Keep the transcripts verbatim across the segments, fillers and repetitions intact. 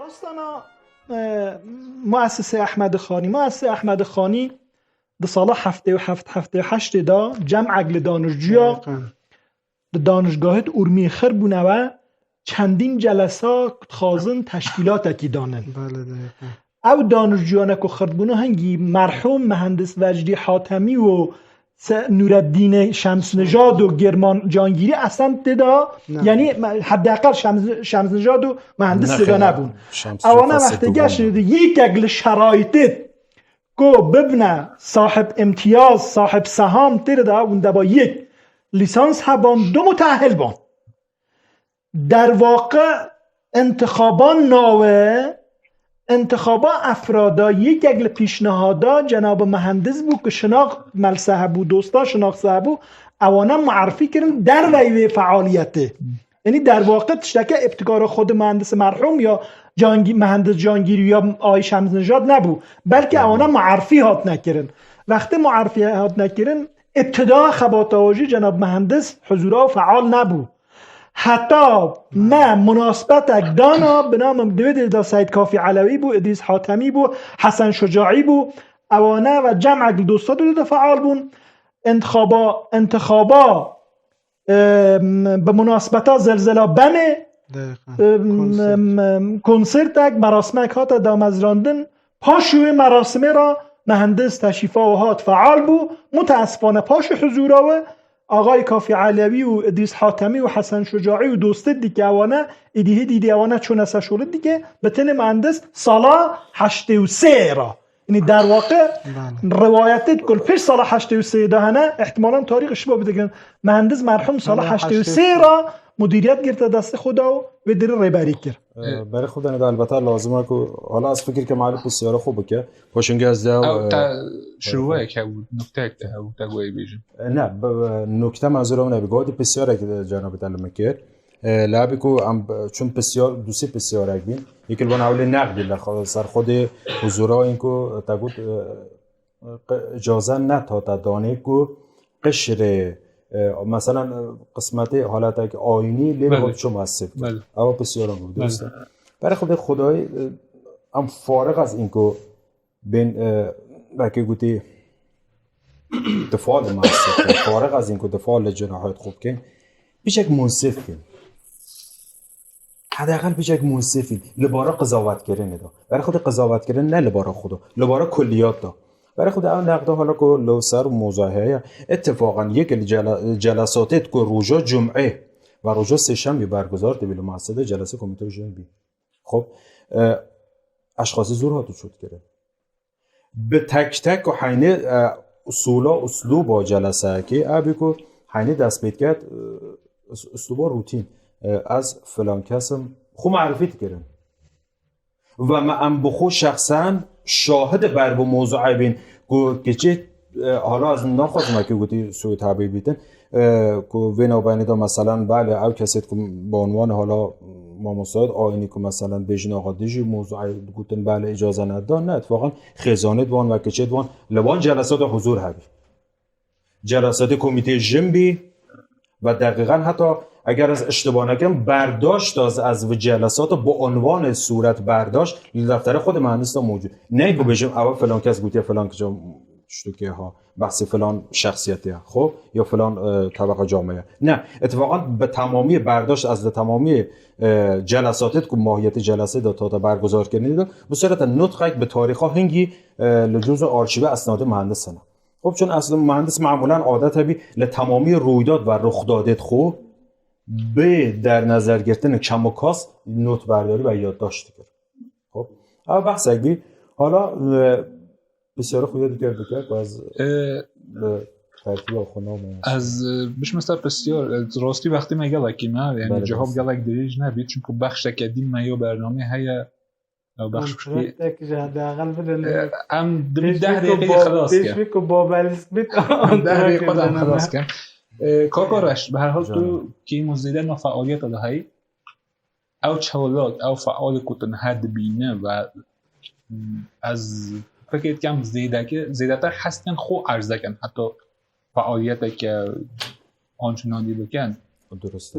Astana e, muessise Ehmedî Xanî. Muessise Ehmedî Xanî di sala heftê û heft heftê û heştê de cem'ek li danişcuya Deqiqan. Di danişgahê di Urmiyê xir bûne we çendîn celesa dixwazin teşkîlatekî danin. Bele, deqiqan. Ew danişcuyane ku xirdbûne hingî merhûm mehendis Vecdî Hatemî û Se-, Nûreddînê Şemsnijad û German Cangîrî eslen tê de, Ne. yanî me-, heddeqel Şems-, Şemsnijad û mehendis tê de Nexêr, nebûn. Şemsnijad Ewana qasê wextê dû geş bûn. Yekek li şeraytê ku bibne sahib imtiyaz, sahib seham tê de hûn deba yek lisans heban, du mutehil ban. Derwaqe intixaban nawe, intixaba efrada yekek li pîşnihada cenabê mehendis bû ku şinaxt melse hebû, dosta şinaxse hebû, ewana muerfî kirin dervey vê fealiyetê. Yanî derwaqe tişteke îbtikara xwe di mehendis merhûm ya Cangî-, mehendis Cangîrî ya Ayşe Şemsnijad nebû. Belkî ewana muerfî hatine kirin. Wextê muerfî hatine kirin, îbtida xebata jî cenab mehendis huzura feal nebû. Heta me munasbetek dana, bi namê di wê de Seyd Kafî Elewî bû, Îdrîs Hatemî bû, Hesen Şucaî bû, ewane ve cem'ek li dosta de feal bûn. Intixaba, intixaba, em, bi munasbeta zelzela Bemê, Deqiqan. em, Konser. em, konsertek, merasmek hate damezrandin. Paşê wê merasimê re mehendis teşrîfa we hat feal bû. Muteesifane paşê huzura we Axayê Kafî Elewî û Îdrîs Hatemî û Hesen Şucaî û dostê dike ewane, êdî hêdî dî ewane çûne ser şolê dike, bi tenê mehendis sala heştê û sê re. Yanî derwaqe Bale. rivayetê ku li pêş sala heştê û sê de hene, ihtimalan tarîx ji bo bidigirin. Mehendis merhûm sala Sala heştê û sê heştê û sê. re mudîriyet girte destê xwe da û vê dirê rêberî kir. Ee, Berê xwe de elbeta lazim e ku hala ez fikir ke malê pisyara xwe bike. Paşingê ez de, Ew e, te şirweyek hebû, nukteyek te hebû, te goyê bêjim. E, ne, b-, b-, nokte mezûra min e, bi gotî pisyarek, e, cenabê te li min kir. E, labî ku em, e, çûn pisyar, dûsî pisyarek bîn. Yekil wan ewlê nexdî li xwe, ser xwedê huzura in ku te got, e, qe-, icaze nehate danê ku qişrê, e, meselen, e, qismetê haletek ayînî lê Belê. Hot çû mesif. Belê. Ewa pisyara min Belê. Dûst. Berê xwedê xwedayî, e, em fariq ez in ku bên, e, belkî gotî, difa li me hesê, fariq ez in ku difa li cinahayê xwe bikin. Piçek munsif bin. Hedeqel piçek munsif bin. Li bara qizavetkirinê de. Berê xwedê qizavetkirin ne li bara xwe de. Li bara kulliyat de. Berê xwedê ew neqda hala ku li ser mozaheye. Ittifaqan yek li cela-, celesatê ku roja cum'ê ve roja sêşemî berguzar dibî li masede celese komîte jin bî. Xop, e, eşxasî zor hatu çût kirin. Bi tek tek ku heynê, e, usûla, uslûba celeseyekê, ev bî ku heynê dest pê diket, e, us-, uslûba rûtîn, e, ez filan kes im, xwe merifî dikirin. Ve me em bi xwe şexsen şahidê ber bi mozûeyê bîn ku keçê, e, hala ez naxwazim wekî gotî sûyê tabî bîtin, e, ku vê navbenê de meselen belê ew kesê ku bi unwanê hala mamostayê ayînî ku meselen bêjin axa dijî mozûeyê digotin belê îcaze neda, ne, itfaqan xêzanê di wan ve keçê di wan li wan celesata huzûr hebî. Celesatê komîtê jin bî ve deqîqan heta eger ez iştiba nekim, berdaşt ez, ez bi celesata bi unvanê sûret berdaşt li defterê xwe de mehendis de mewcûd. Ney bibêjim ew filan kes gotiye filan kica tiştekê ha, behsê filan şexsiyetê ya, xo, ya filan, e, tebeqa cameye. Ne, ittifaqan bi temamiyê berdaşt ez li temamiyê, e, celesatê ku mahiyetê celesê de tata berguzar kirinê de, bi surete nutqek bi tarîxa hingî, e, li cûza arşîve esnadê mehendis hene. Xop, çun eslin mehendis mamulen adet hebî li temamî rûydad ve ruxdadêt xwe bê dernezergirtinik çemûkas notberdarî ve yaddaşt dikir. Xop, ev behsek bî. Hala, e, pisyarê xwe yê dikir dikir ku ez E, li tertîba xwe name. Ez, e, bişim ser pisyar, e, rastî wextê me gelekî me, yani Belê, cevap belê. Gelek dirêj nebî, çünkü bexşeke dîn me ya bernamê heye, Ew bexş Em kuştî. Trakteki ji hedeqel bidin. E, em dibî Pêşbî deh ku dêqeyê ba-, xelas ke. Pêşbî ku babelîst bît, Em deh dêqê trakteki xwe de em bidin. Xelas ke. E, Kaka Reş, bi her hal tu Canım. Kêm û zêde na fealiyeta de heyî. Ew çalak, ew fealê ku tu niha dibîne ve, mm, ez fikir dikim zêdeke, zêdetir hez dikin xwe erze kin. Heta fealiyeteke ançunandî bikin. Durust e.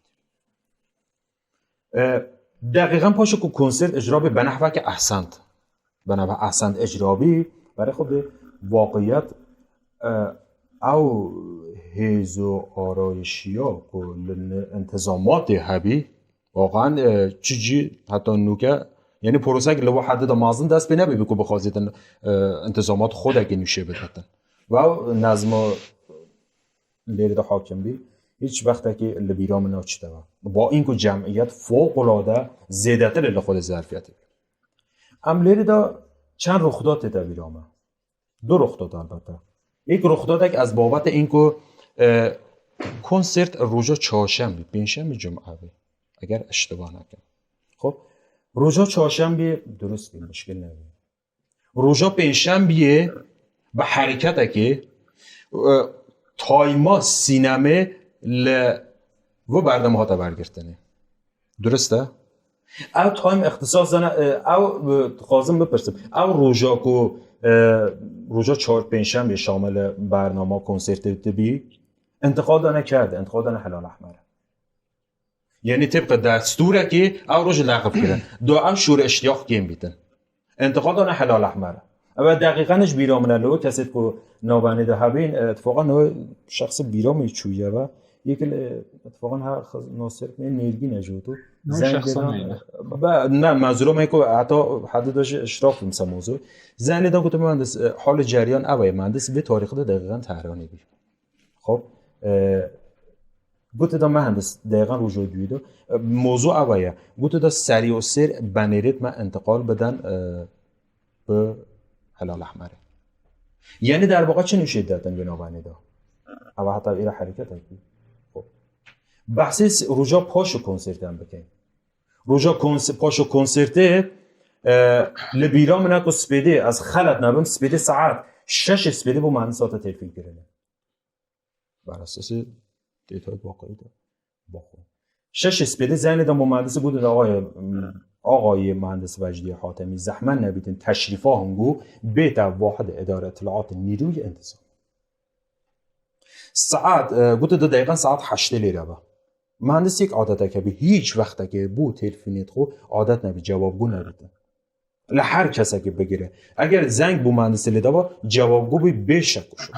E, Deqîqen paşê ku konsert îcra bî, bi nehweke ehsend. Bi nehwe ehsend îcra bî, berê xwe bi waqiyet, e, ew hêz û arayişiya ku li n-, întizamatê hebî, waqan, e, çi cî heta nûke, yanî prosek li we hedê de mezin dest pê nebî ku bixwazîtin, e, întizamat xwedekî nûşê biditin. Ve ew nezma lêrê de hakim bî, hiç wextekî li bîra min naçite ve. Ba înku cemiyet fewqulade zêdetir li xwe de zerfiyetê bî. Em lêrê de çend rûxda tête bîra me. Du rûxda elbette. Yek ruxdadek ez babetê in ku, e, konsert roja çarşembî, pêncşembî, cuma bî. Eger iştiba nekim. Xop, roja çarşembî durust bî, muşkil nebî. Roja pêncşembiyê bi hereketekê, e, tayma sînemê li vê berdema hate bergirtinê. Durust e? Ew time ixtisas dane, e, ew, e, dixwazim bipirsim. Ew roja ku, e, roja çar pêncşembê şamil e bernama konsertê dibî, intiqal dane kerde, intiqal dane Hilal Ehmer. Yanî tibqe destûrekê ew roj lexif kirin. Do ew şûr iştiyaq kêm bîtin. Intiqal dane Hilal Ehmer. Ew deqîqen ji bîra min e, li wê kesê ku navbenê de hebîn, e, itfaqan ew şexsî bîra min çûye ve. Yek li, e, itfaqan ha xiz-, Nasir min nêrgîn e ji tu. Ne, Zengê şexsen de, neyne. Be, ne, mezûra me ku heta hedi de ji iştirak bim se mozû. Zengê de gotim, "Mühendis, e, halê ceryan ev e, mühendis vê tarîxê de deqîqen Tehranê bî." Xop, e, gote da mühendis, deqîqen roja duyê de, e, mozû ev e. Gote da serî û sêr benêrêt me intiqal biden, e, bi Hilal Ehmerê. Yanî derbaqa çi nûşê detin bi navbenê de? Ev heta îra hereketekî. Xop. Behsê s-, roja paşo konsertan bikin. Roja konse-, paşo konsertê, e, li bîra min e ku spêdê, ez xelet nebim, spêdê saet şeşê spêdê bo mühendis hate telefon kirine. Bera sesê têtayê baqayî de. Baxwe. Şeşê spêdê zengê de bo mühendisê gotin, "Ağayê, ağayê mühendis Vecdiyê Hatemi, zehmet nebîtin teşrîfa hingû bête vahid îdare îtlaat nîrûyê intizam." Saet, e, gote da deqîqen saet heştê lêre be. Mühendis yek adetek hebî, hîç wextekê bo telefonê xwe adet nebî, cewabgo nebîtin. Li her kesekî bigire. Eger zeng bo mühendisê lê daba, cewabgo bî bê şek û şuba.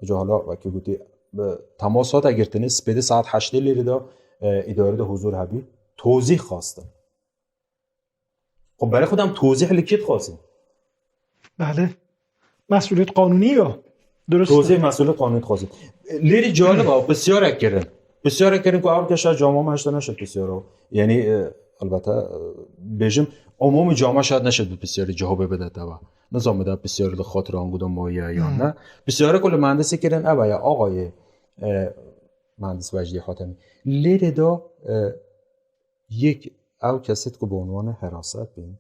Ca hala wekî gotî, bi temas hate girtinê, spêdê saet heştê lêrê de, e, îdarê de huzur hebî, tozî xwestin. Xwe berê xwe dem tozî li kê dixwazin? Belê. Mesuliyet qanûnî ya. Durust. Tozî mesuliyet qanûnî dixwazin. Lêrî calib e, pisyarek kirin. Pisyarek kirin ku ew keşa cama me hişte neşe pisyara. Yanî, e, elbette, e, bêjim, umûmî cama şaid neşe bi pisyarê cihobê bide teva. Nizam bide pisyarê li xatir anguda moye ya Hmm. ne. Pisyarê ku li mühendisê kirin ev e ya, ağayê, e, mühendis Vecdî Hatemi. Lêrê de, e, yek ew kesê ku bi unwanê heraset bin.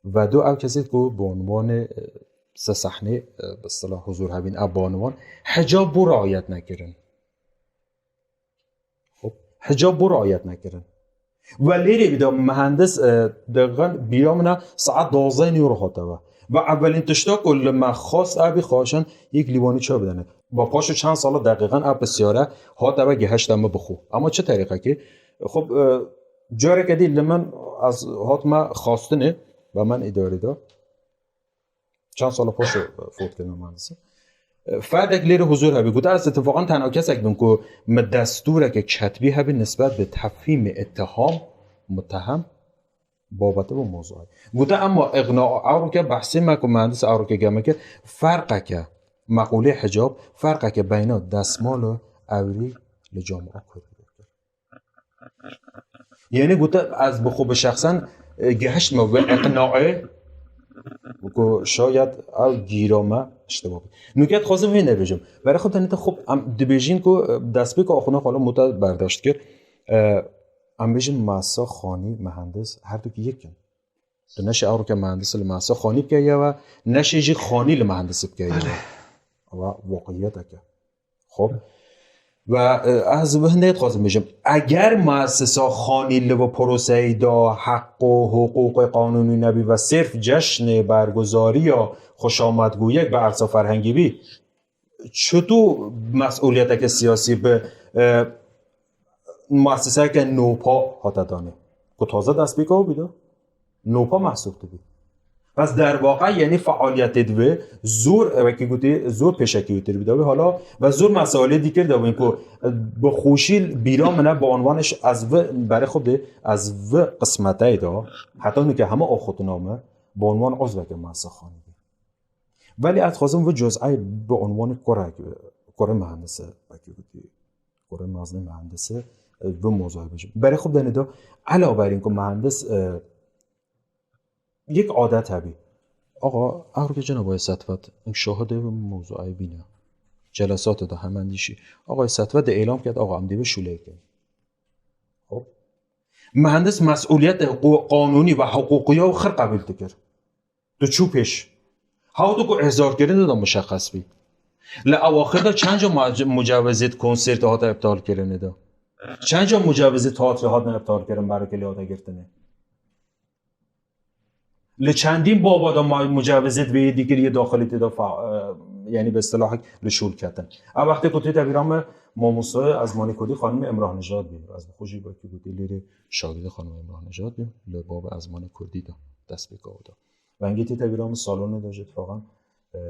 Ve du ew kesê ku bi unwanê, e, se sehnê, e, bi istilah huzur hebîn, ev banuwan hicab bû riayet nekirin. Xop, hicab bû riayet nekirin. Ve lêrê bî de mühendis, e, deqîqen bîra min e, saet duwazdeh nîyo re hate ve. Ve evelîn tişta ku li me xwest, ev bî xweşan yek lîwanî çay bidene. Ve paşo çend sala deqîqen ev pisyare hate ve gihişte min bi xwe. Ama çi terîqekê? Xop, e, careke dî li min ez hatime xwestinê, ve min îdarê de. Çend sala paşê fot kirine mühendisî. Ferdek lêrê huzur hebî. Gote, ez ittifaqan tenha kesek bim ku min destûreke ketbî hebî nisbet bi tefhîmê ittiham, mutehem, babetê bo mozayê. Gote, emma îqna, ewroke behsê me ku mühendis ewroke geme kir, ferqeke, meqûlê hicab, ferqeke beyna desmal û ewrî li camia kurdî kir. Yanî gote, ez bi xwe bi şexsen, e, gihiştime vê iqnaê ku şayet ew gîra me iştiba bî. Nûke dixwazim vê nebêjim. Berê xwe tenê te xwe em dibêjin ku, e, destpêka axuna xwe li mota berdaşt kir. E, em bêjin masa xanî, mühendis, her du kî yek in. Tu neşe ewroke mühendis li masa xanî bikeyiye ve, neşe jî xanî li mühendisî bikeyiye ve. Ewa waqiyetek e. Xop. Ve, e, ez bi hindê dixwazim bêjim. Eger muessesa xanî li vê proseyê de heq û hiqûqê qanûnî nebî ve sirf ceşnê berguzariya xweşametgoyek bi ersa ferhengî bî, çito mesûliyeteke siyasî bi, e, muesseseyeke nopa hate danê? Ku taze destpêka wî bî de. Nopa mehsûb dibî. Bes derwaqa, yanî fealiyetê divê zor, wekî gotî, zor pêşekî wî tir bî de wê hala ve zor mesailê dîkir de wên ku bi xweşî bîra min e, bi unwanê ş-, ez vi berê xwe bidê, ez vi qismeteyê de, heta nûke hema axutina me, bi unwan uzveke muessesa xanî bî. Belê ez dixwazim vi cuz'eyê bi unwanê kurek, kurê mühendisê, wekî gotî, kurê mezin mühendisê, e, bi mozayê bêjim. Berê xwe bidene de, ela berîn ku mühendis, e, yek adet hebî. Axa, ew rokê cina bayê setvet, em şahidê bi mewzû eybîne. Celesatê de hemendîşî. Axa setvet de êlam ket, axa em dê bi şûleyê kin. Hop. Muhendis mesûliyetê qu-, qanûnî ve hiqûqiya û xir qebûl dikir. Tu çû pêş. Hewt ku ihzarkirinê de muşeqes bî. Li ewaxir de çend ca ma-, mucawizêt konsertê hate îptalkirinê de. Çend ca mucawizêt teatrê hatine îptalkirin, berekê lê hate girtinê. Li çendîn baba de ma-, mucawizêt vê yê dîkir yê daxilî tê de fa-, e, yanî bi istilahek li şûl ketin. Ev wextê ku tê tevîra me mamoste ezmanê kurdî xanimê Emrah Nijad bî. Ez bi xwe jî wekî gotî lêrê şagirtê xanimê Emrah Nijad bî. Li baba ezmanê kurdî de dest pê kewt. Vengê tê tevîra min salonê de jî itfaqan, e,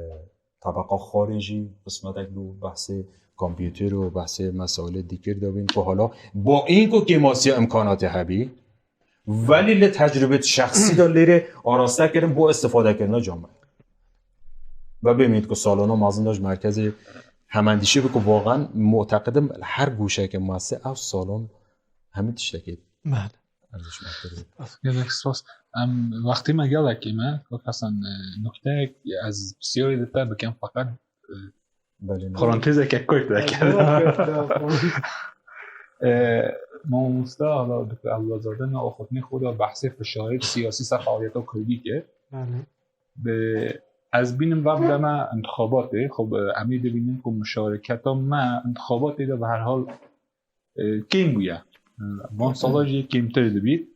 tebeqa xwarê jî qismetek bû behsê kompûter û behsê mesailê dîkir de bîn ku hala bo înko kêmasiya imkanatê hebî, welî li tecrûbê şexsî de lêrê araste kirin bo istifadekirina came. Ve bêmît ku salona mezin de ji merkezê hemendîşî bi ku voqan muteqidim her gûşeke mase ev salon hemî tiştekê Bele. Erziş Mehterî. Gelek spas. Em wextê me gelekî me, Kak Hesen, e, nukteyek ez pisyarê di te bikim, feqet, e, Belê, ne. Parantezeke kurt veke. E, mamoste, hala Doktor Abdullah Zade ne axutinê xwe de behsê fişarê siyasî ser faaliyeta kurdî kir. Belê. Bi, ez bînim vak deme intixabatê, xwe bi, em ê dibînin ku muşareketa me intixabatê de bi her hal e, kêm bûye. E, van sala jî kêmtir dibît.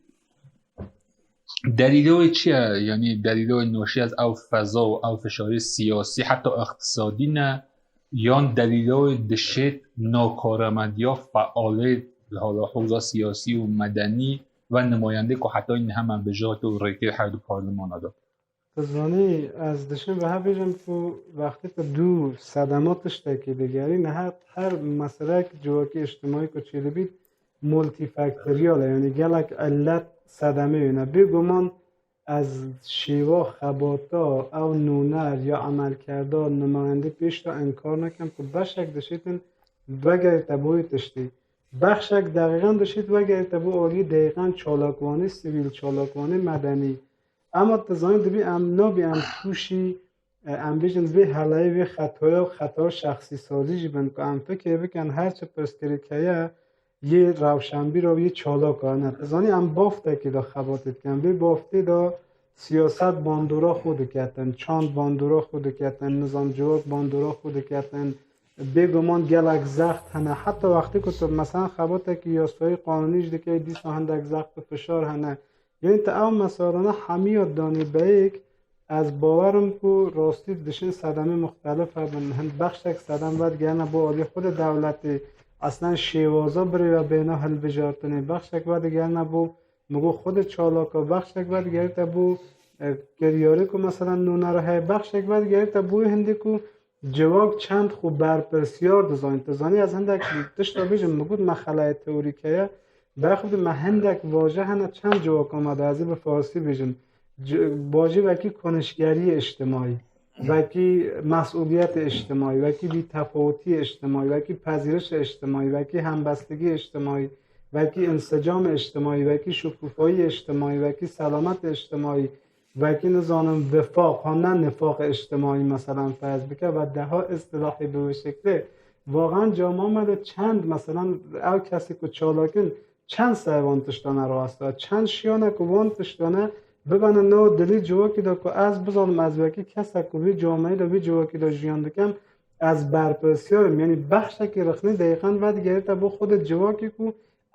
Delîla wê çi ye? Yanî delîla wê naşî ez ew feza û ew fişarê siyasî heta iqtisadî ne, yan delîla wê dişêt nakaremendiya fealê li hala hewza siyasî û medenî ve nimayendê ku hetayî niha me bijartî û rêkê her du parlemana de? Tu zanî, ez dişim ve hev bêjim ku wextê tu dû sedema tiştekî digerî, niha her meseleyek civakî, îctimaî ku çêdibît, multifaktoriyal e, yanî gelek illet sedemê wê ne. Bêguman ez şêwa xebata ew nûner ya emelkerda nimayendê pêş de inkar nakim ku beşek dişêtin vegerite bo wê tiştî. Bexşek deqîqan dişêt vegerite bo aliyê deqîqan çalakvanê sivîl, çalakvanê medenî. Ema tu zanî dibî em nabî em tûşî, e, em bêjin vê heleyê, vê xetoya, xeta şexsî sazî jî bin ku em fikirê bikin her çi pirsgirêk heye yê rewşenbîr û yê çalak e. Ne, tu zanî em baftekê de xebatê dikin. Vê baftê de siyaset bandora xwe diketin, çand bandora xwe diketin, nizam civak bandora xwe diketin. Bêguman gelek zext hene. Heta wextê ku tu mesela xebatekî yasayî qanûnî jî dikey, dîsa hindek zext û fişar hene. Yanî tu ew meselana hemiya danî beyek, ez bawer im ku rastî dişên sedemê muxtelif hebin. Hin bexşek sedem vedigerine bo alî xwe de dewletê. Eslen şêwaza birêve bêhna hilbijartinê. Bexşek vedigerine bo Min got xwe de çalaka, bexşek vedigerite bo, e, kiryarê ku mesela nûnera heye, bexşek vedigerite bo wê hindê ku civak çend xwe berpirsiyar dizanî. Tu zanî ez hindek tişta bêjim, min got me xelaya teorîk heye. Bexwe de me hindek vaje hene çend civaka me de, ez ê bi farsî bêjim. Ci-, vaje wekî konişgeriyê îctimaî, wekî mesûliyetê îctimaî, wekî bîtefawitiyê îctimaî, wekî pezîrişê îctimaî, wekî hembestigiyê îctimaî, wekî însicamê îctimaî, wekî şikufayiyê îctimaî, wekî selametê îctimaî, wekî nizanim wifaq, ha ne nifaqê îctimaî, meselan ferz bike ve deha îstilahê bi wê şeklê. Vaxan cama me de çend, meselan ew kesê ku çalak in, çend ser van tiştane rawesta, çend şiyane ku van tiştane bibene nav dilî civakî de ku ez bizanim ez wekî kesek ku vî cameyê de, vî civakî de jiyan dikim, ez berpirsiyar im. Yanî bexşekî rixnê deqîqan vedigerite bo xwe de civakî ku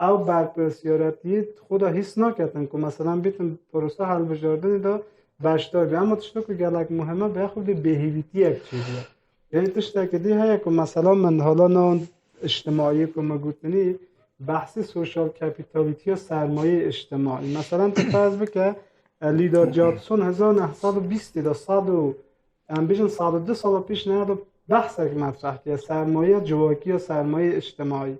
ew berpirsiyariyetiyê xwe de hîs naketin ku meselan bîtin prosa hilbijardinê de beşdar bî. Ema tiştek ku gelek muhim e, bi xwe de bêhêvîtiyek çêbûye. Yanî tiştekî dî heye ku mesela min hala nav îctimaiyê ku me gotinî, behsê sosyal kapîtalîtiya sermayeyê îctimaî. Mesela tu ferz bike, e, Lida Judson hezar neh sed û bîstê de sed û, em bêjin sed û du sala pêş niha de behsek metreh kiye, sermayeya civakî ya sermayeyê îctimaî.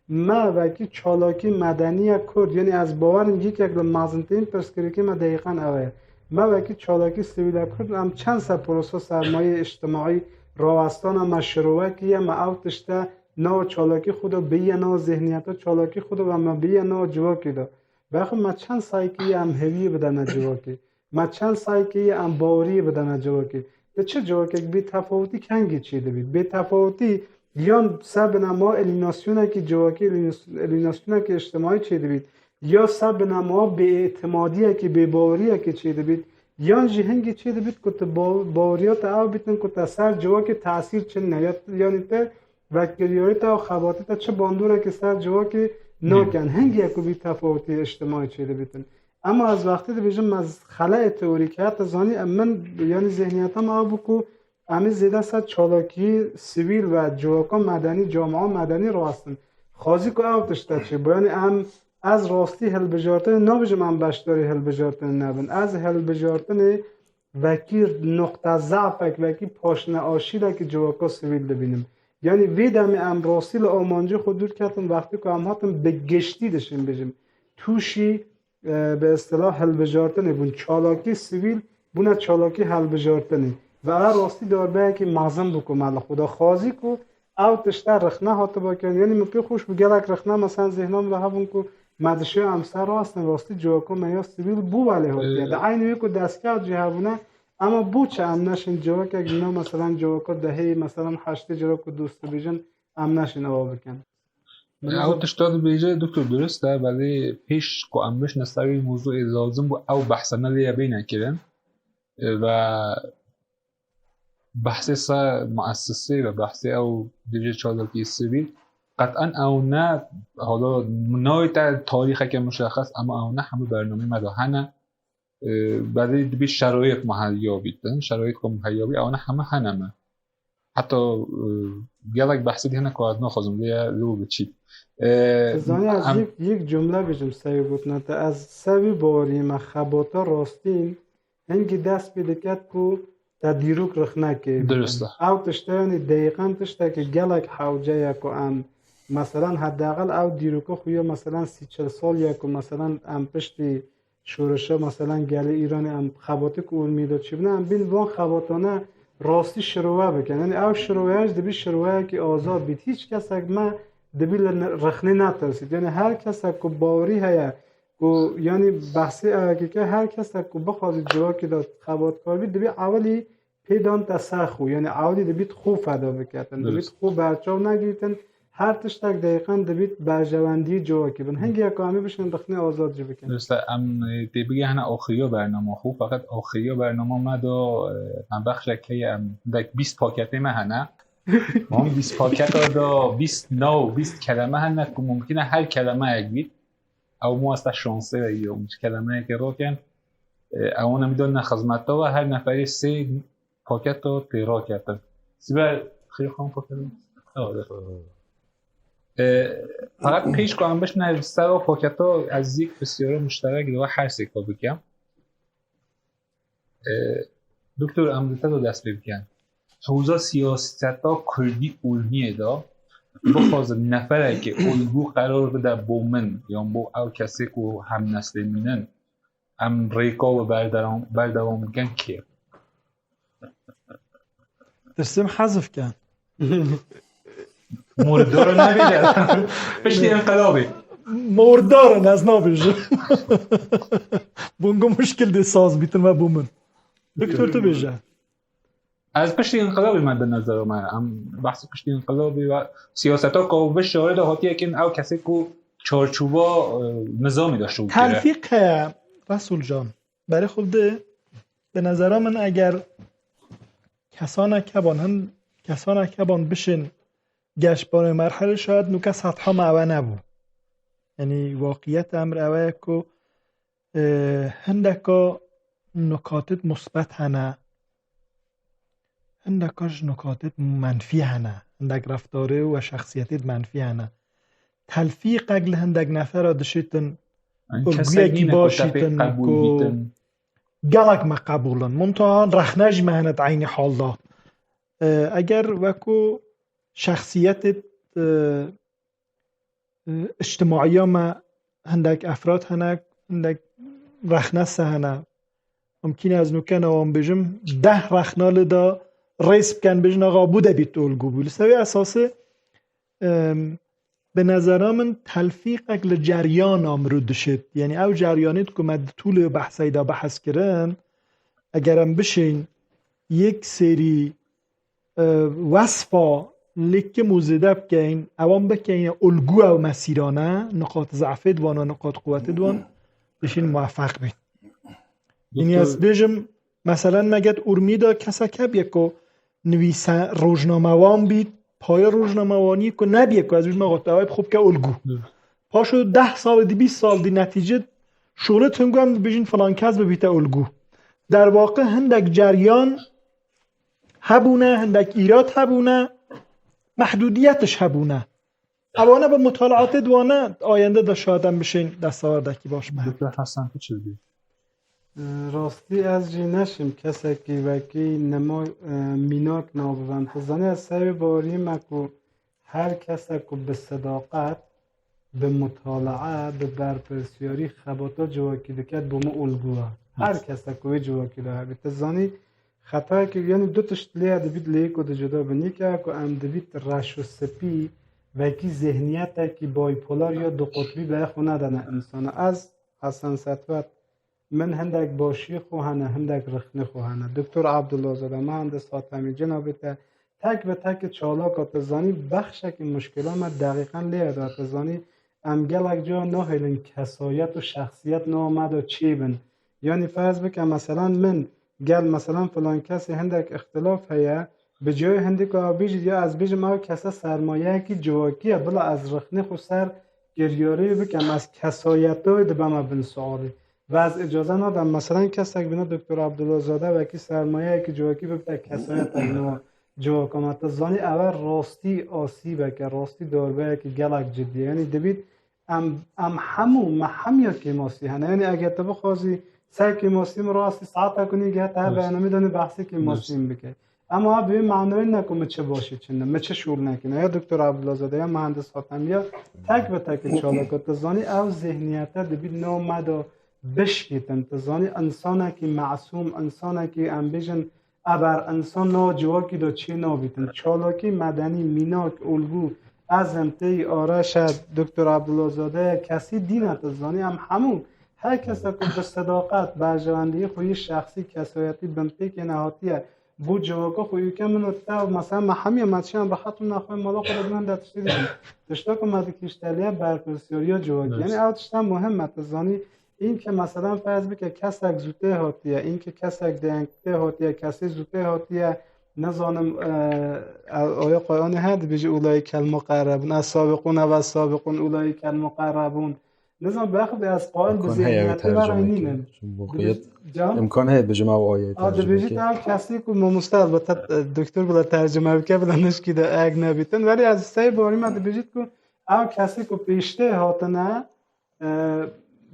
Me wekî çalakî medeniya Kurd, yanî ez bawer im yekek li mezintirîn pirsgirêkê me deqîqan ew e. Me wekî çalakî sivîla Kurd, em çend ser prosa sermayeyê îctimaî rawestana me şirovekî ye, me ew tişte nav çalakî xwe de biriye, nav zêhniyeta çalakî xwe de ve me biriye nav civakê de. Bexwe me çend saykî ye em hêviyê bidene civakê. Me çend saykê ye em baweriyê bidene civakê. Li çi civakek bêtefawitî kengî çêdibît? Bêtefawitî yan ser binema elînasyonekî civakî, elînas-, elînasyonekî îctimaî çêdibît, ya ser binema bêîtimadiyekî, bêbaweriyekî çêdibît, yan jî hingî çêdibît ku tu ba-, baweriya te ew bîtin ku te ser civakê tesîr çinine, ya, yanî te vekiryarî te û xebatê te çi bandoreke ser civakê nakin. Hingî ye ku bêtefawitî îctimaî çêdibîtin. Ema ez wextê dibêjim, ez xeleyê teorîk heye, te zanî, em min, yanî zihniyeta me ew bû ku em ê zêde ser çalakiyê sivîl ve civaka medenî, camia medenî rawestin. Xwezî ku ew tişte çêbû. Yanî em, ez rastî hilbijartinê nabêjim em beşdarî hilbijartinê nebin. Ez hilbijartinê wekî noqta zafek, wekî paşneaşîlekî civaka sivîl dibînim. Yanî vê demê em rastî li amancê xwe dûr ketin, wextê ku em hatin bi giştî dişin bêjim, tûşî, e, bi îstilah hilbijartinê bûn. Çalakî sivîl bûne çalakî hilbijartinê. Ve ev rastî darbeyekî mezin bû ku me li xwe da. Xwezî ku ew tişte rexne hatiba kirin. Yanî min pê xweş bû gelek rexne mesela zêhna min de hebûn ku me dişê em ser rastin, rastî civaka me ya sivîl bû welê hatiye. Ee, Di eynî wê ku destkeft jî hebûne, ema bo çi em neşin civakek ji nav, meselan, civaka dehê, meselan, heştê civak ku dost dibêjin, em neşin ewa bikin? Ew tişta dibêje, doktor, dirust e, belê pêş ku em bişne ser wî mewzûyê lazim bû ew behsa me lê ye bêne kirin. E, ve behsê ser muessisê ve behsê ew dibêje çalakî sivîl, qet'en ew ne, hala nayê te tarîxeke muşexes, ema ew ne hemû bernameyê me de hene. E, belê dibî şerayet muheyya bîtin, şerayet ku muheyya bî, ewana heme hene me. Heta, e, gelek behsê dî hene ku ez naxwazim vê li wir biçît. E, Tu zanî, ez em yek, yek cumle bêjim ser wî gotina te. Ez ser wî bawerî me, xebata rastîn hingî dest pê diket ku te dîrok rexne kê. Dirust e. Ew tişte, yanî, deqîqan tiştekî gelek hewce ye ku em, meselan, hedeqel ew dîroka xwe ya, meselan, sî çil sal ye ku, meselan, em piştî şorişa, meselan, gelê Îranê em xebatê ku urmiyê de çêbûne, em bên van xebatane rastî şirove bikin. Yanî ew şiroveya jî dibî şiroveyekî azad bît. Hîç kesek me dibî li ne-, rexnê netirsît. Yanî her kesek ku bawerî heye, ku, yanî, behsê ewekê ke, her kesek ku bixwazî civakê de xebatkar bît, dibî ewilî pê dan te ser xwe. Yanî ewilî dibît xwe feda biketin. Dibît Dirust. Xwe berçav negirîtin. Her tiştek deqîqan dibît berjewendiyê civakê bin. Hingê ku em ê bişin rexnê azad jî bikin. Dirust e, em, e, tê bigihine axiriya bernama xwe. Feqet axiriya bernama me de, e, me bexşek heye, em hindek bîst paketê me hene. Van bîst paketa de bîst nav, bîst keleme hene ku mumkin e her kelemeyek bît. Ew masta şansê ve yo. Ew kelemeyeke rakin. E, ewan em dane xizmeta ve, her neferê sê paketa tê raketin. Sibel, xêr xan paketa. E, feqet pêş ku em bişne ser o paketa, ez yek pisyara muşterek li we her sêka bikim. E, Doktor, em li te de dest pê bikin. Hewza siyaseta kurdî urmiyê de bixwazin neferekê ulgû qerar bide bo min yan bo ew kesê ku hemneslê min in, em rêka wê berdewam, berdewam bikin kê? Tirsim hezf ken. Mordor nebêje. Piştî înqilabê. Mordar in, ez nabêjim. Bûn ku muşkil dê saz bîtin me bû min. Doktor, tu bêje. Ez piştî înqilabê me di nezera me. Em behsê piştî înqilabê ve siyaseta ku vê şarê de hatiye kirin, ew kesê ku çarçova, e, nizamê de şûl kire. Telfîq heye, Resul can. Berê xwe bide, bi nezera min eger kesanek heban, hin kesanek heban bişên geş barê merhele, şayet nûke setha me ewe nebû. Yanî waqiyet emr ewe ye ku, e, hindeka nukatêt musbet hene, hindeka ji nukatêt menfî hene, hindek reftarê û şexsiyetêt menfî hene. Telfîqek li hindek nefera dişitin, Yanî kesek ulguyekî nîne ku baş te pê îtin, qebûl ku bîtin. Gelek me qebûl in. Muntaha rexne jî me hene di eynî hal de. E, eger wekû şexsiyetê, e, e, îctimaiya me hindek efrad hene, hindek rexne se hene. Mumkîn e ez nûke wan bêjim, deh rexna li de rêz bikin, bêjin, axa, bû de bît ulgû bû. Li ser wê esasê, em, Bi nezera min telfîqek li ceryana mirû dişêt. Yanî ew ceryanêt ku me di tûlê behsey de behs kirin, eger em bişên yek serî, e, wesfa lê kim û zêde bikeyn, ewan bikeyn ulgu ew mesîrane, niqat zefê di wan û niqat quwetê di wan, bişên muwefeq bîn. Yanî ez Doktor bêjim, meselen me get Urmî de kesek hebiye ku nivîse rojnamewan bît, paya rojnamewanî ku nebiye ku ez bêjim, "Xwe, ew ê bi xwe bike ulgu." Hı. Paşo deh sal dî, bîst sal dî netîce şolit hingû em dibêjin filan kes bibîte ulgu. Derwaqi hindek ceryan hebûne, hindek îrat hebûne, mehdûdiyetiş hebûne. Ewana bi mutalaatê di wane ayende de şadim bişên destawardekî baş be. Doktor Hasan Piçilbî. Rastî ez jî neşim kesekî wekî nema, e, mînak nabibem. Tu zanî ez serê baweriyê me ku her kesek ku bi sedaqet, bi mutalaa, bi berpirsiyarî xebata civakî diket, bo min ulgu e. Her Rast. Kesek ku wê civakî de hebî. Tu zanî xetayekî, yanî du tişt lê ye dibît lê ku di cuda binî ke ku em dibît reş û spî, wekî zihniyetekî bipolar ya du qutbî be xwe nedene insana. Ez Hesen Setwet, min hindek başiyê xwe hene, hindek rixnê xwe hene. Doktor Abdullah Zade, muhendis Hatemî, cenabê te tek bi tek çalak e, tu zanî bexşekî muşkila me deqîqen lê ye de, tu zanî em gelek cara nahêlin kesayet û şexsiyet nava me de çêbin. Yanî ferz bike, meselan, min gel, meselan, filan kesê hindek îxtilaf heye, bi cihê hindî ku ew bêjît, ya ez bêjim ew kese sermayeyekî civakî ye, bila ez rixnê xwe ser kiryarê bikim, ez kesayeta wê dibeme bin sualê. Ve ez îcaze nadim, meselan, kesek bîne Doktor Abdullah Zade wekî sermayeyekî civakî bibite kesayetek nava civaka me. Tu zanî ew e rastî asîbeke, rastî darbeyekî gelek cidî ye. Yanî dibît em, em hemû, me hemiya kêmasî hene. Yanî eger tu bixwazî ser kêmasî min rastî saeta ku nî gihe te her Rast. Bernamê de nê behsê kêmasî Rast. Min bike. Ema bi wê manayê ne ku min çi başî çin e, min çi şûl nekine. Ya Doktor Abdullah Zade, ya muhendis Hatem, ya tek bi tek çalaka. Tu zanî ew zihniyete dibît nav me de bişkîtin. Tu zanî insanekî mesûm, insanekî em bêjin eber insan nava civakî de çê nabîtin. Çalakî medenî, mînak, ulgû, ez im, tey, Areş e, Doktor Abdullah Zade ye, kesî dîn e, tu zanî em hemû, her kese ku bi sedaqet, berjewendiyê xwe yê şexsî, kesayetî, binpêkê nehatiye, bo civaka xwe ûke min û te, mesela me hemiya me çiyan rehet û nexwe mala xwe de bûn de tiştê dîtin. Tişta ku me dikişteliye berpirsiyariya civakî. Yanî ew tişta muhim e, tu zanî, Înke meselan ferz bike kesek zûtê hatiye, înke kesek dengtê hatiye, kesê zûtê hatiye, nizanim, e, e, oya Quranê her dibêje, "Ulayîkel muqerrebûn, es-sabîqûn eves-sabîqûn, ulayîkel muqerrebûn." Nizam bexwe ez qail bi Imkan heye ew zihniyetê tercüme vereynînim. Can? Imkan heye bêjim ew ayet A, tercüme dibêjit ke. Ew kesê ku mamoste elbette, e, doktor bila tercüme bike, bila nişkî de eg nebîtin. Welê ez sey borî me dibêjit ku ew kesê ku pêştê hatine, E,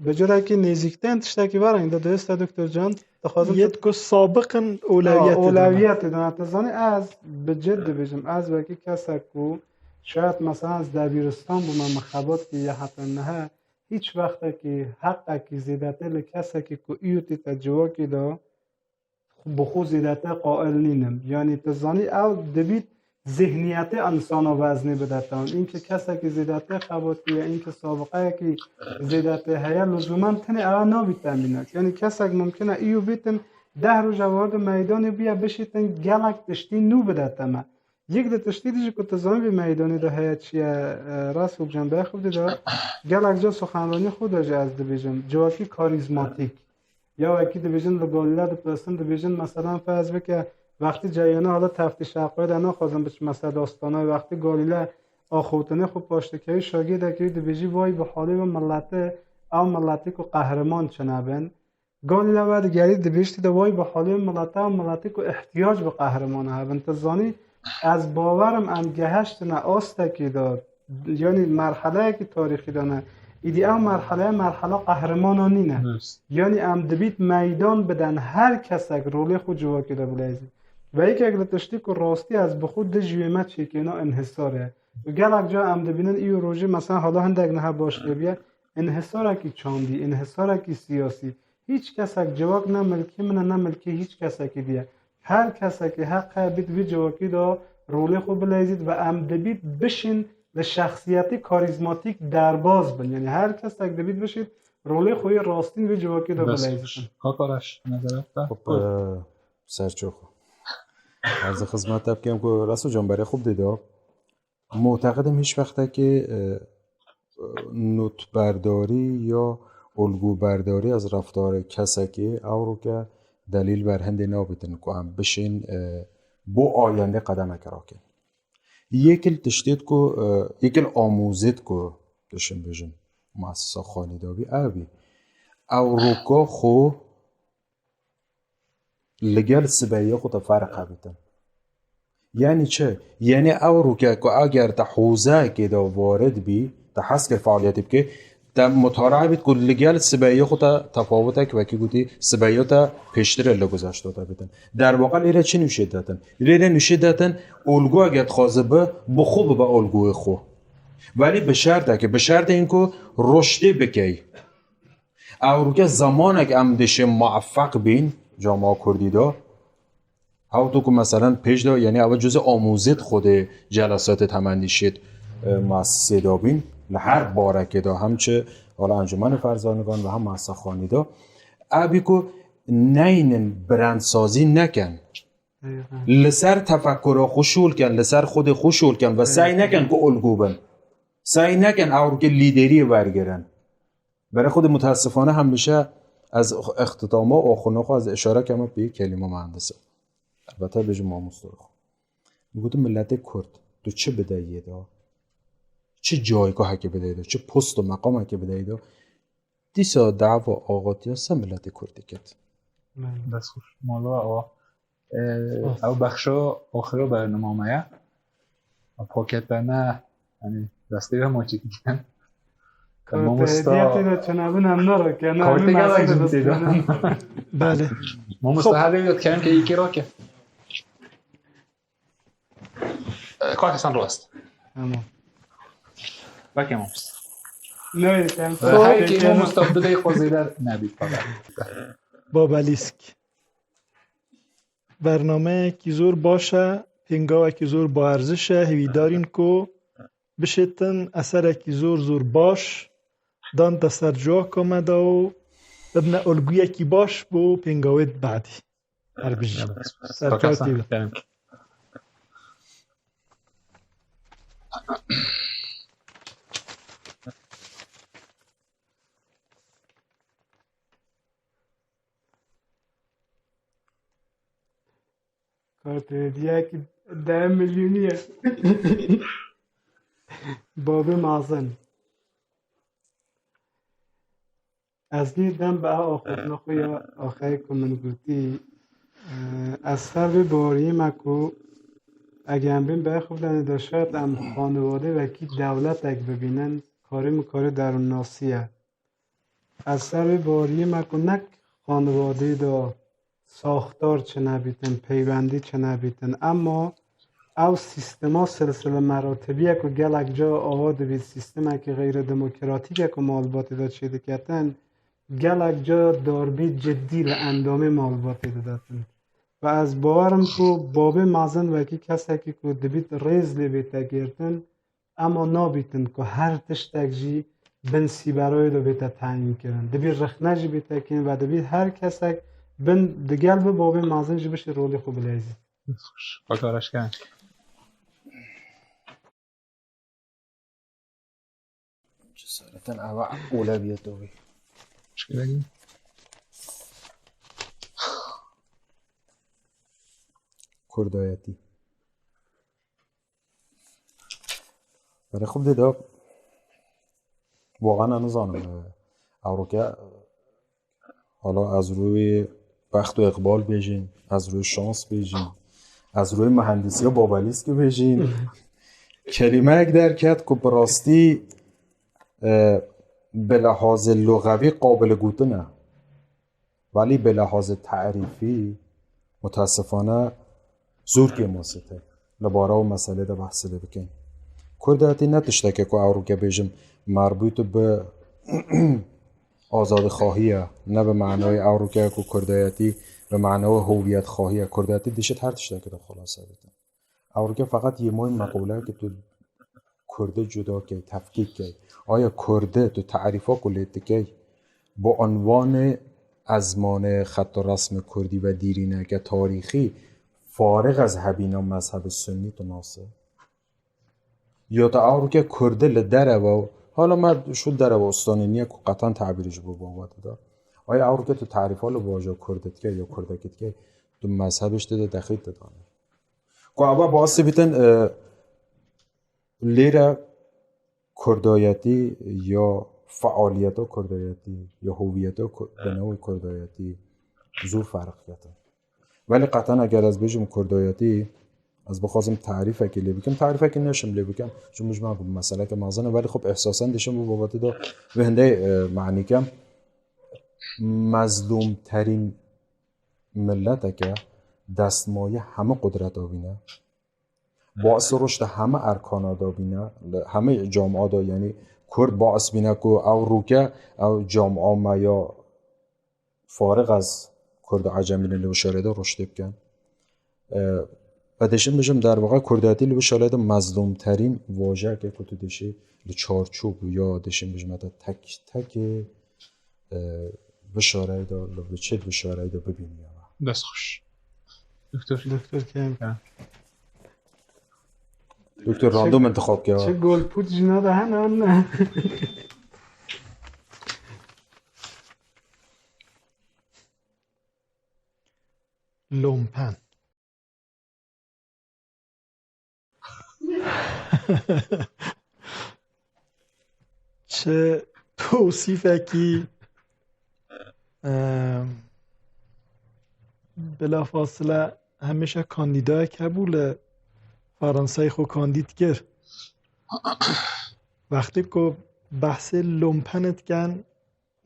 bi curekî nêzîkten tiştekî verin de, dest e, Doktor Can, dixwazim Yet tu ku sabiqin Ha, olewiyetê de ne. Olewiyetê de ne. Tu zanî ez bi cid dibêjim, ez wekî kesek ku şayet mesela ez debîristan bûme, min xebat kiriye heta niha, hîç wextekî heqekî zêdetê li kesekî ku îyûtî te civakî de bi xwe zêdetir qail nînim. Yanî tu zanî ew dibît zihniyetê insana weznê bide te. Înke kesekî zêdetir xebatiye, înke sabiqeyekî zêdetir heye, luzûmen tenê ew nabît te mînak. Yanî kesek mumkin e îyo bîtin deh roj ewar di meydanê bûye bişîtin gelek tiştî nû bide te me. Yek di tiştî dî jî ku tu zanî vê meydanê de heye çi ye, e, Resul Can, bexwedî de gelek ca suxanranî xwe de jî ez dibêjim, civakî karîzmatîk. Ya wekî dibêjin li Galîle dipirsin, dibêjin, meselan, ferz bike, wextî ceriyana hala teftîşa xwe de naxwazin biçime ser dastana, wextî Galîle axaftinê xwe paş dikevî, şagird dikevî, dibêjî, "Vay bi halê wê milletê, ew milletê ku qehreman çine bin." Galîle vedigerî dibêjtî de, "Vay bi halê wê milletê, ew milletê ku ihtiyac bi qehreman hebin." Tu zanî, ez bawer im em gehiştine astekî de, yanî merheleyekî tarîxî de ne. Îdî ew merheleya merhela qehremananî ne. Rast. Yanî em dibît meydan biden her kesek rolê xwe civakê de bileyzî. Ve yekek li tiştî ku rastî ez bi xwe dijî wê me çêkêna inhisar e. Û gelek ca em dibînin îro rojê mesela hala hindek niha baş têbiye, inhisarekî çandî, inhisarekî siyasî. Hîç kesek civak ne milkê min e, ne milkê hîç kesekî diye. Her kesekî heq heye bît vî civakî de rolê xwe bileyzît ve em dibît bişên li şexsiyetî karîzmatîk derbaz bin. Yanî her kesek dibît bişît rolê xwe yê rastîn vê civakê de bileyzîtin. Kak Araş, nezaret be. Xub, e, serçoxo. Ez xizmet te bikim ku Resul Can berê xub dida. Muteqidim hiç wextekê, e, notberdarî ya ulgûberdarî ez reftarê kesekê ewro ke delîl ber hindê nabîtin ku em bişên, e, bo ayendê qedemeke rakin. Yekil tiştêt ku, e, yekil amûzêt ku dişin bijin muessesa xanî de bî, ew bî. Ewroka xwe li gel sibeyê xwe te ferq hebîtin. Yanî çi? Yanî ewroke ku eger te hûzeyekê de warid bî, te hez kir fealiyetê bikê, te mutara bît ku li gel sibeyê xwe te tefawutek wekî gotî, sibeya te pêştir e li guzeşta te bîtin. Derwaqe lêre çi nûşê detin? Lêre nûşê detin, olgu eger dixwaze bi, bi xwe bibe olguyê xwe. Welî bi şertekê, bi şertên ku ruştê bikey. Ewroke zemanek em dişê mueffeq bîn, cama Kurdî de. Hewto ku meselen pêş de, yanî ew cuzê amûzêt xwedê celesatê temendîşêt, e, muessisê de bîn, li her barekê de, hem çi wala Encûmenê Ferzanigan ve hem muessisa xanî de. Ew bî ku neynin brandsazî neken. Li ser tefekkura xwe şûl ken, li ser xwedê xwe şûl ken ve sey neken ku olgû bin. Sey neken ewroke lîderiyê wergirin. Berê xwedê mutesifane hemişe ez ixtitama û xwina xwe ez îşare keme pê kelîma muhendis e. Elbette bêjim mamostoyê xwe. Gotim miletê Kurd, tu çi bideyê de? Çi cayîgahekê bideyê de? Çi post û meqamekê bideyê de? Dîsa dava axaftiya ser miletê Kurd diket. Bes xweş. Mala awa. Ee, ew bexşa axira bernama me ye. Paketene, yani, destê ve maçî dikin. Mamosta. Hediye tê de çenabin em nara ke, ne, Kartê gala jin tê de. Belê. Mamosta, her rêya dikem ke îkê rake. Ee, kake sen rast. Tamam. Bak ya mamosta. Ne, sen Her kê mamosta bidey xwezêler nebît fakat. Babelîsk. Bernameyekî zor baş e, pêngawekî zor baerziş e, hêvîdar in ku bişêtin eserekî zor zor baş dan te ser civaka me de û bibine ulguyekî baş bo pêngawê di badî. Her bijî. Serkewtî be. Kartê hediyekî deh milyonî ye. Babê mazin. Ez nî dem bi ev axaftina xwe ya axayê ku min gotî, e, ez ser vê baweriyê me ku ege em bên bi xwe bidanê de şayet em xanewade wekî dewletek bibînin, karê min karê derûnnasî ye. Ez ser vê baweriyê me ku nek xanewade de saxtar çinebîtin, peywendî çinebîtin. Ema ew sîstema silsile meratibiye ku gelek ca awa dibît, sîstemekî xeyre demokratîk e ku malbatê de çêdiketin, gelek ca darbî cidî li endamê malbatê didetin. Ve ez bawer im ku babê mezin wekî kesekî ku dibît rêz lê bête girtin, ema nabîtin ku her tiştek jî bin sîberoyê de bête tayîn kirin. Dibî rixne jî bête kirin ve dibî her kesek bin digel bi babê mezin jî bişî rolê xwe bileyzî. Xweş. Xwe araşkirin. Cesareten ava oleviyet ovi. Şkirin. Kurdayetî. Berê xwe bidê de, wexana nizanim, e, ewroke, hala ez rûyê bext û îqbal bêjin, ez rûyê şans bêjin, ez rûyê muhendisiya Babelîskê bêjin. Kelîmeyek derket ku bi rastî, e, bi lehazê luxevî qabilê gotin e. Welî bi lehazê tarîfî, mutesifane, zor kêmasît e li bara wê meselê de behsê lê bikin. Kurdayetî ne tişteke ku ewroke bêjim merbût bi azadîxwahî ye, ne bi manayê ewroke ku kurdayetî bi manayê howiyetxwahî ye. Kurdayetî dişit her tiştekê de xulase bikin. Ewroke feqet yê moy meqûle ku tu Kurdî cuda key, tefkîk key. Aya Kurdî tu tarîfa ku lê dikey, bi unvanê ezmanê xet û resmê kurdî ve dîrîneke tarîxî, farix ez hebîna mezhebê sunnî tu nase? Ya te ewroke Kurdî li dereve, hala me şu dereve ustanê niye ku qetan tabîrî ji bo babatê de. Aya ewroke tu tarîfa li baja Kurdî dikey ya Kurdekî dikey, tu mezhebê ji tê de dexî didane. Ku eva basî bitin, e, lêre Kurdayetî ya fealiyeta Kurdayetî ya hoviyeta Ku-, binewê Kurdayetî zû ferq ketin. Belê qeten eger ez bêjim Kurdayetî, ez bixwazim tarîfekê lê bikim, tarîfekê neşim lê bikim. Çimkî ji me ku meseleke mezin e, belê xwe bi ihsasen dişim bi babatê de vê hindê, e, manî kem. Mezlûmterîn milleteke destmayî heme qudreta bîne. Baisî ruşda heme erkana da bîne, li heme camia da, yanî Kurd baisî bîne ku ew rûke, ew camia me ya farix ez Kurd û Ecemî li wişarê de ruştê bikin. E, ez dişim bijim derwaqa Kurdetî li wişarê de mezlûmterîn vajeke ku tu dişî li çarçob ya dişim bijim te tek tekê e, bişareyda, li biçit bişareyda bibîniyawa. Dest xweş. Doktor. Doktor Kerem. Ha. Doktor random intixab kir. Çi gol pût jina de hene an ne? Lompen. Çi tewsîfekî, e, bilafasile hemêşe kandîdayek hebû li Fransayê xwe kandîd kir. Wextê ku behsê lompenê dikin,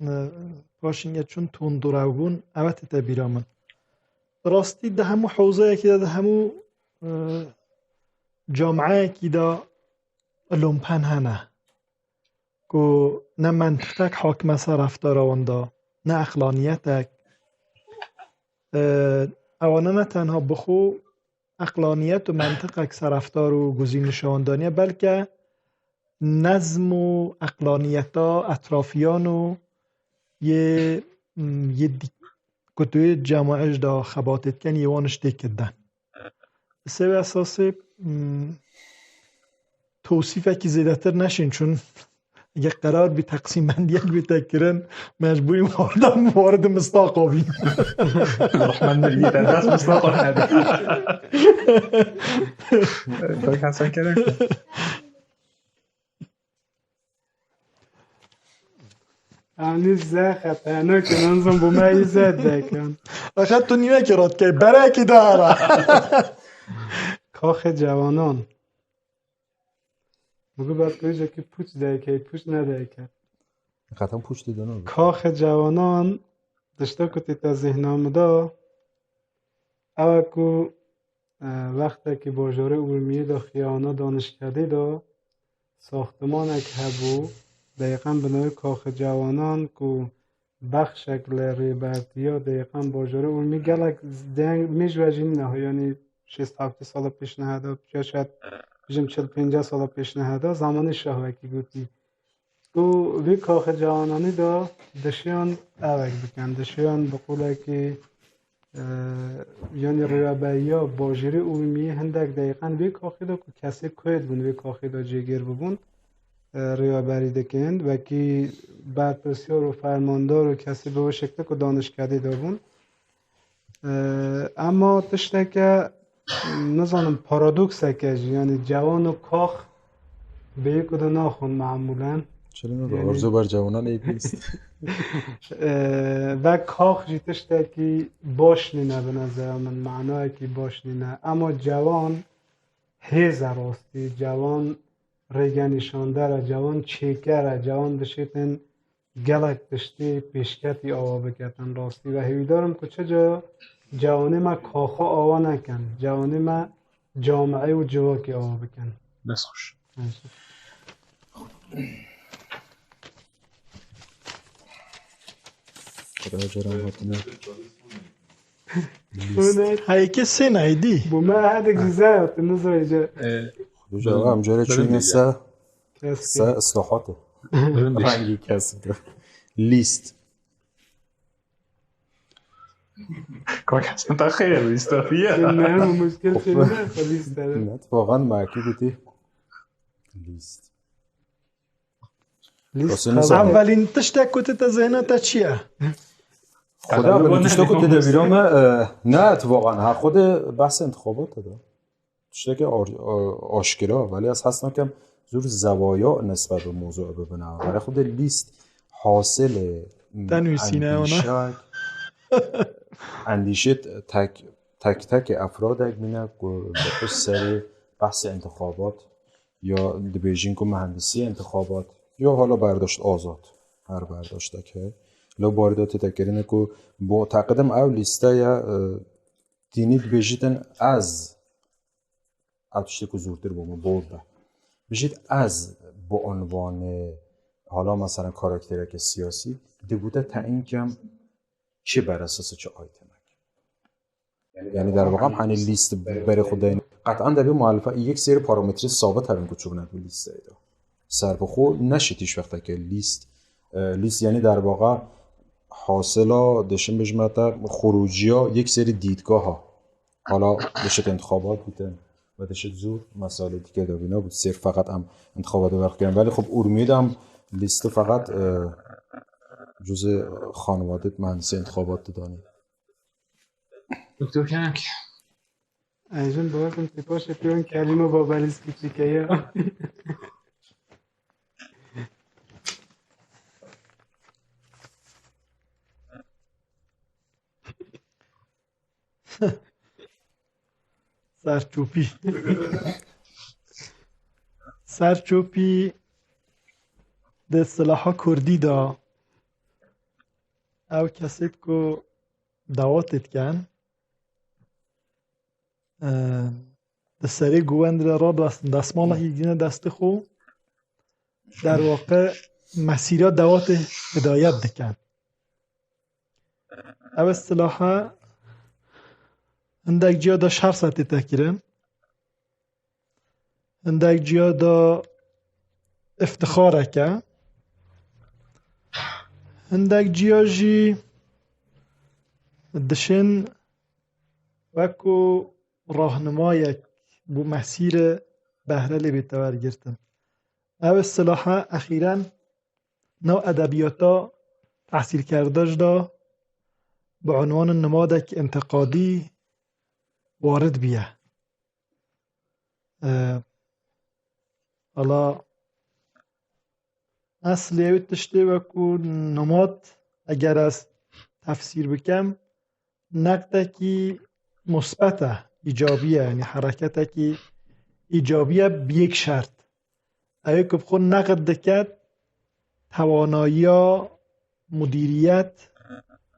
e, paşînge çûn tundrew bûn, ew tête bîra min. Bi rastî di hemû hewzeyekî de, di hemû, e, camiyekî de lompen hene ku ne mentiqek hakime ser reftara wan de, ne eqlaniyetek. E, ewana ne tenha bi xwe eqlaniyet û mentiqek ser reftar û guzî nişan daniye, belke nezm û eqlaniyeta etrafiyan û yê, yê dî-, ku tu yê cemaê ji de xebatê dikin, yê wan ji têkê den. Li ser wê esasê, tewsîfekî zêdetir neşên, çun Eger qerar bî teqsîmbendiyek bîte kirin, mecbûrî wardan warid mistaqa bî. Rehmendî bîte dest mistaqa nebe. Pek hesen kerek. Anî ze xeteno ki nanzim bu me îzet dekin. Axir tu nîvekî rat key, berekî dara. Kaxê cewanan. Bû bi berpêjekî pûç deyke, pûç nedeyke. Qeten pûç dide ne? Kaxê cewanan, tişta ku tîte zihna min de, ew e ku, e, wextekî bajarê Urmiyê de xiyana danişkedê de, saxtimanek hebû, deyiqen bi navê Kaxê Cewanan ku bexşek li rêbertiya deyiqan bajarê Urmî gelek deng, min ji we jî nîne, yanî şêst heftê sala pêşine heda, ya şayet bijim çil pênceh sala pêşine heda, zamanê şah wekî gotî. Û vê kaxê cewananî de dişiyan evek bikin, dişiyan bi qûlekî, e, yanî rêveberiya bajêrê Urmiyê hindek deyiqan vê kaxê de ku kesê Kurd bûn vê kaxê de cêgir bibûn, e, rêveberî dikin, wekî berpirsiyar û fermandar û kesê bi wê şekilî ku danişkedê de bûn. E, ema tişteke, nizanim, paradokseke jî, yanî cewan û kax bi yek û de naxwin memûlen. Çilin û Yanî- orzo ber cewanan ê bîst. E, ve kax jî tiştekî baş nîne bi nezera min, manayekî baş nîne. Ema cewan hêz e rastî, cewan rêgenîşander e, cewan çêker e, cewan dişêtin gelek tiştê pêşketî awa biketin rastî. Ve hêvîdar im ku çi ca cewanê me kaxa awa nekin, cewanê me camiê û civakê awa bikin. Dest xweş. Xwedê caran hatine. Heyke sê neydî. Bu me hedek ji zera tu nizayê ce. Ee, Xwedê caran em care çûne se. Qise islahatê. Rengî kesik. Lîst. Kaka sen ta xêr lîsta fiye. Ne, bu muşkil kelime lîst. Net, vagan me ki gotî. Lîst. Lîst. Evelîn tiştek ku tite zihna te çi ye? Xweda bi tiştek ku tite vîra me, ne, tu vagan ha xwedê behsê intixabat te da. Tiştekî aşkira, belê ez hez nakem zûr zewaya nisbet bi mozû bibine. Belê xwedê lîst hasilê Te nûsîne ona. Endîşet tek tek tekê efradek bîne ku bi pişt serê behsê intixabat ya dibêjin ku mühendisî intixabat ya hala berdaşt azad her berdaştek heye. Lo barî de tête kirine ku bo teqidim ew lîste ye, e, dînî dibêjitin ez ev tiştê ku zûrtir bû min bor be. Bijît ez bi unvanê hala mesela karaktereke siyasî digûte te înkem çi beresese çi aytemek. Yani derbaqa hani lîst berê xwe deyne. Qet'an debê muhalife yek seri parametre sabit hebin ku çûbine bi lîsteyê de. Serbixwe neşit hiç wexteke lîst. E, lîst yani derbaqa hasila dişin bijmete xuruciya yek seri dîtgaha. Hala dişit intixabat bitin ve dişit zûr meselê dike de bîne bu sêr feqet em intixabat de berxkirin. Belê xub urmiyê de em lîsti feqet, e, cüzê xanwadet mühendisê intixabat didanî. Doktor Kenak. Ez jin bawekim tê paşê piyon kelîme babelîz kiçîke ya. Serçopî. Serçopî di silaha kurdî de ew kesêt ku dawetê dikin, e, di serê govend re radestin, destmala hî dîne destê xwe, derwaqe mesîra dawetê hidayet dikin. Ev istilaha hindek ciya de şerse tête kirin, hindek ciya de îftixarek e, hindek ciya jî dişin wekû rahnumayek bo mesîre behre lê bête wergirtin. Ev istilaha exîren nav edebiyata tehsîlkerde jî de bi unwanê nimadek întiqadî warid bûye. E, hala eslê ew tiştê wekû nimad eger ez tefsîr bikem, neqdekî musbet e, îcabî ye, yanî hereketekî îcabî ye bi yek şert. Ew ê ku bi xwe neqd dike, tewanayiya mudîriyet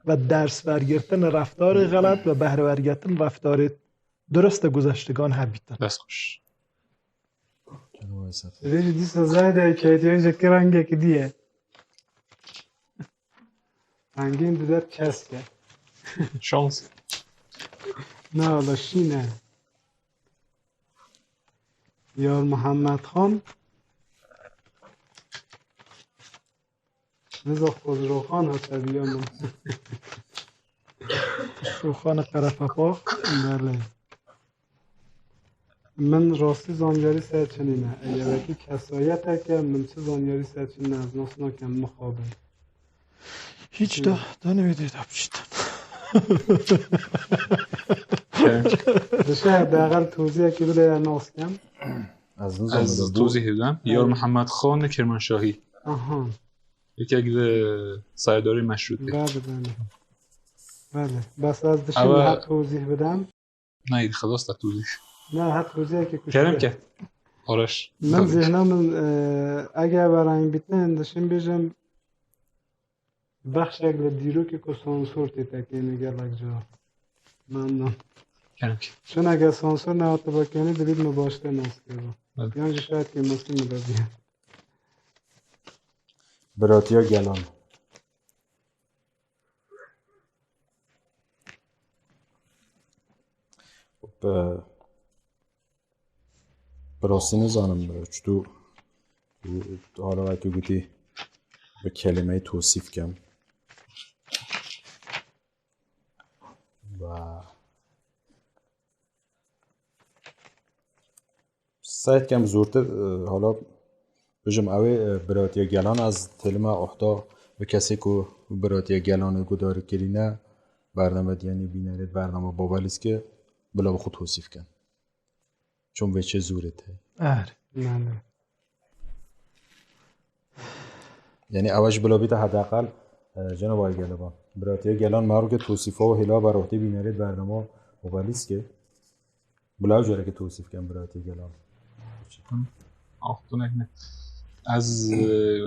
ve ders wergirtin reftarê xelet ve behre wergirtin reftarê durist e guzeştigan hebîtin. Dest xweş. Vê jî dîsa zayde keydiye ji ki rengekî diye. Rengên di der kesk e. Şans. Na, la şîn e. Yar Mihemed Xan. Niza Xozroxan hate biya min. Roxana Qerepepa. Belê. Min rastî zanyarî ser çi nîne. Eger wekî kesayeteke min çi zanyarî ser çi nîne ez nas nakem mixabin. Hiç de, de ne ödedi yapıştın. Dişe deqel toziyekî bide ya nas kem. Ez nizanim Ez da bu. Tozî hevdem. Yar Mihemed Xan Kirmanşahî. Aha. Yekek li sayedarê meşrûtê. Belê, belê. Belê. Bes ez dişim Ama- her tozîh bidem. Neydi, xelas da tozî. Ne, her toziyekî kuştî. Kerem ke. Araş. Min zihna min, e, eger berayên bîtin, dişim bêjim, bexşek li dîrokê ku sansor tê tekêne gelek cara. Memnun. Kerem ke. Çun eger sansor nehatiba kenê, dibît min baştir nas kiriba. Evet. Yan jî şayet kêmasî min de bîye. Biratiya gelan. Bi, bi rastî nizanim, çutû Tu, tu hala wekî gotî bi kelimeyê tosîf kem. Ve seyt kem zortir, e, hala bijim ew ê, e, biratiya gelan ez têlime ohda bi kesê ku biratiya gelan ê guhdar kirîne, bername diyenî bînerê bername Babalîskê bila bi xwe tosîf ken. Çon vê çê zûrê te. Er. Mane. Yani ew ji bila bîte hedeqal, e, cenaba geleban. Biratiya gelan merokê tosîfa û hêla berohtê bînerê bernama Babalîskê. Bila ew carekê tosîf ken biratiya gelan. Axtunek ne. Ez, e,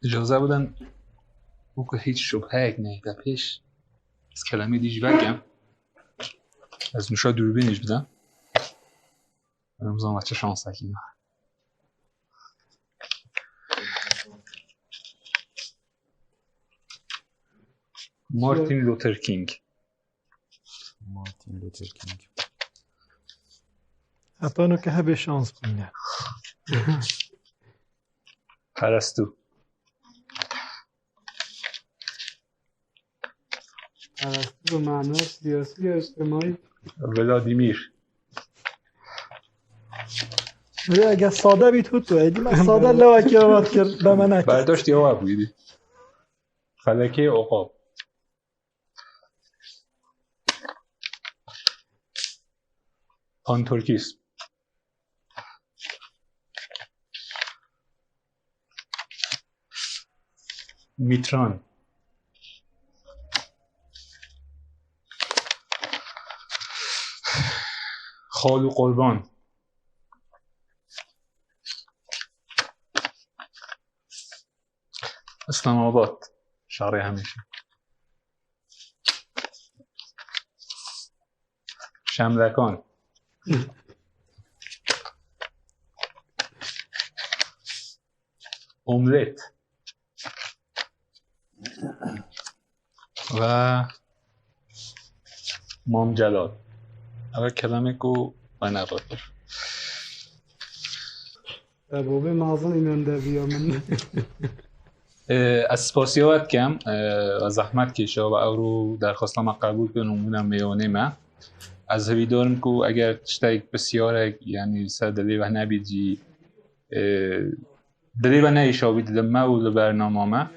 icaze bidin weke hiç şubheyek neyte pêş. Ez kelemê dî jî vekem. Ez nuşa dûrbînî jî bidem. Em zan çi şansekî ne. Martin Luther King. Martin Luther King. Heta no ke hebê şans bîne. Perestû. Perestû bi mana siyasî ya îctimaî. Vladimir. Böyle eger sade bît hût tu. Êdî me sade lewekî ewat kir be me nekir. Berdaştî ewa bûyî. Felekê oqab. Panturkîs. Mitran. Xal û Qurban. Îslamabad. Şarê hemîşe. Şemlekan. Omlet. Ve Mam Celal. Ev kelemek û wene rottir. Te bobê mazin înan deviya min. Ee, ez spasiya we dikim, ee, we zehmet kêşa we ewro derxwasta me qebûl kirin û bûne mêyonê me. Ez hevîdar im ku eger tiştek pisyarek, yanî ser dilê we nebît jî, ee, dilê we neîşabît li me û li bernama me.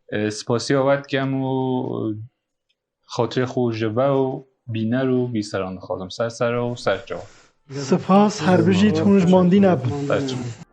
Ee, spasiya we dikim û xatirê xwe ji we û bîner û bîseran dixwazim. Ser sera û ser çav. Spas, her bijî, hûn ji mandî nebin. Ser çav.